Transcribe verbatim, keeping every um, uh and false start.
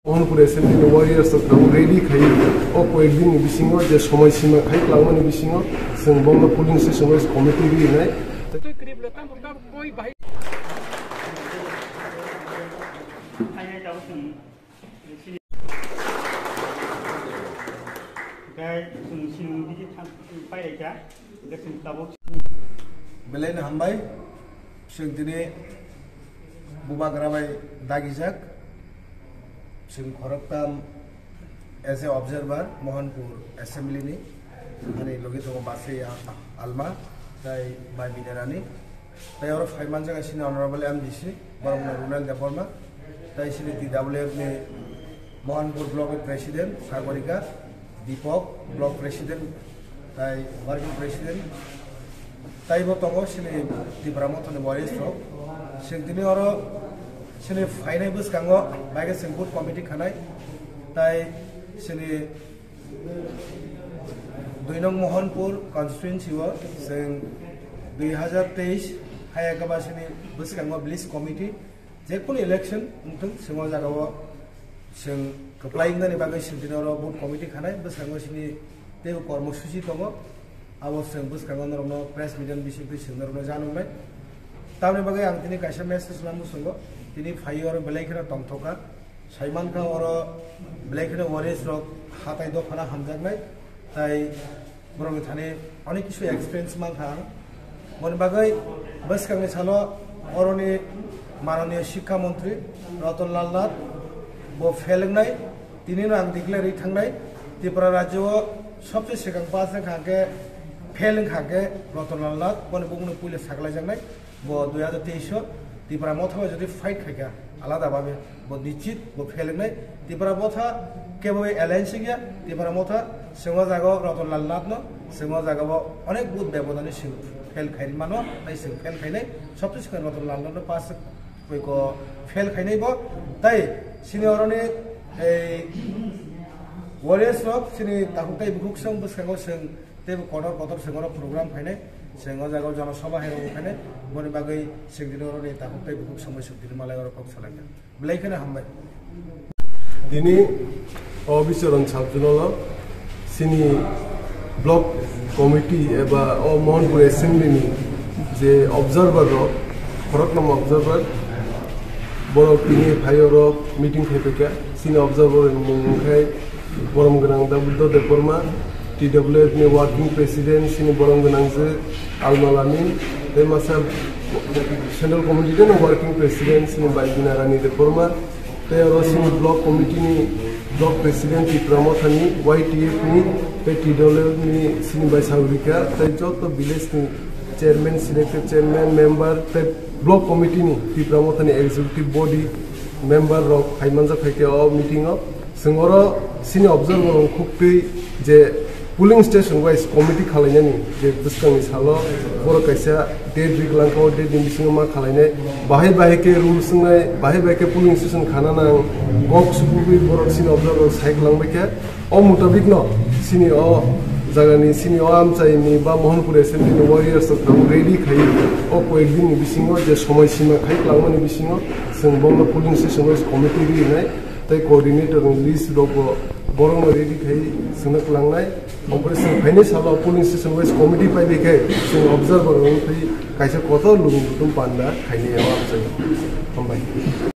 Mohanpur Assembly ni warriors rok tabuk ready khai, o koyek din ni bisingo je somoi sima khai kwlangmani bisingo chwng bono polling station wise committee rinai. Belai no hambai, chwng tini bubagra bai dagijak, chwng khoroktham as a observer Mohanpur Assembly ni, ani logi tongo Basai Alma, tai Bai Binarani, tai oro phai manjak sini Honorable M D C, borok no Runal Debbarma, tai sini T W F ni Mohanpur Block ni President Sagorika, Deepak Block President, tai Working President, tai bo tongo sini Tipra Motha ni warriors rok. Sini tini oro sini phainai bwskango bai khe sini booth committee khanai, tai sini dui nong Mohanpur constituency o sini dui hazar teis hayakaba sini bwskango village committee. Jekunu election wngthung, chwng o jagao chwng kwplai wngnani bagwi chwng tini oro booth committee khanai, bwskango chini teibo kormosuchi tongo, abo chwng bwskango norokno press media ni bisingtwi chwng norokno janoknai. Tamoni bagwi ang tini kaisa message lamwi chwngo, tini phaiwi oro belai kheno tongthokha, saimankha oro belai kheno warriors rok hatai dophano hamjaknai, tai borokni thani onek kisu experience mankha ang. Boni bagwi bwskangni salo oroni mananiya Shikkha Montri Ratan Lal Nath bo fail wngnai, tinino ang declare ri thangnai. Tripura rajyo o sobse swkang pass wngkha khe, fail wngkha khe Ratan Lal Nath, boni bumungno puila saklaijaknai. Bo dui hazar teis o Tipra Motha bai jodi fight khaikha alada babe, bo nichit bo fail wngnai. Tipra Motha kebo alliance wngya, Tipra Motha chwng o jaga o Ratan Lal Nath no, chwng o jaga o onek booth bebodani chwng fail khai mano, tai chwng fail khainai, sobse swkang Ratan Lal Nath no pass ko fail khainai bo, tai chini oroni ei warriors rok chini takhuk tai bukhuk song bwskango chwng teibo kotor kotor chwng oro program khainai, chwng o jaga o jana sabha hai rok khainai, boni bagwi chwng tini oroni takhuk tai bukhuk song bai chwng tini malai oro kok salaikha. Belai kheno hambai. Tini o Bicharan Sabjunolo chini block committee eba o Mohanpur Assembly ni je observer rok, khoroknam observer, borok tini phai oro meeting khai paikha. Chini observer ni mung wngkhe Borom gwnang Dabuddha Debbarma, T W F ni working president chini borom gwnang je Alma Lamin, tei masa central committee ni working president chini Bai Binarani Debbarma, tei oro chini block committee ni block president Tipra Motha ni, Y T F ni, tei T W F ni chini Bai Saurika, tei joto village ni chairman, selected chairman, member, tei block committee ni Tipra Motha ni executive body member rok phai manjak phai khe o meeting o. Chwng oro chini observer rok khuktwi je polling station wise committee khalainani je bwskangni salo borok kaisa date ri langkha, o date ni bisingo ma khalainai, bahai bahai khe rules wngnai, bahai bahai khe polling station khana nang, kok subugwi borok chini observer rok sai kwlangbai khe. O mutabik no chini o jagani, chini o amchaini ba Mohanpur Assembly ni warriors rok tabuk ready khai, o koyek din ni bisingo je somoi sima khai kwlangmani bisingo chwng bono polling station wise committee rinai tei coordinator ni list rok bo borok no ready khai chwngno kwlangnai. Omo chwng phainai salo polling station wise committee pai bai khai chwng observer rok wngwi kaisa kotor lubung kutung panda khainai o amchai. Hambai.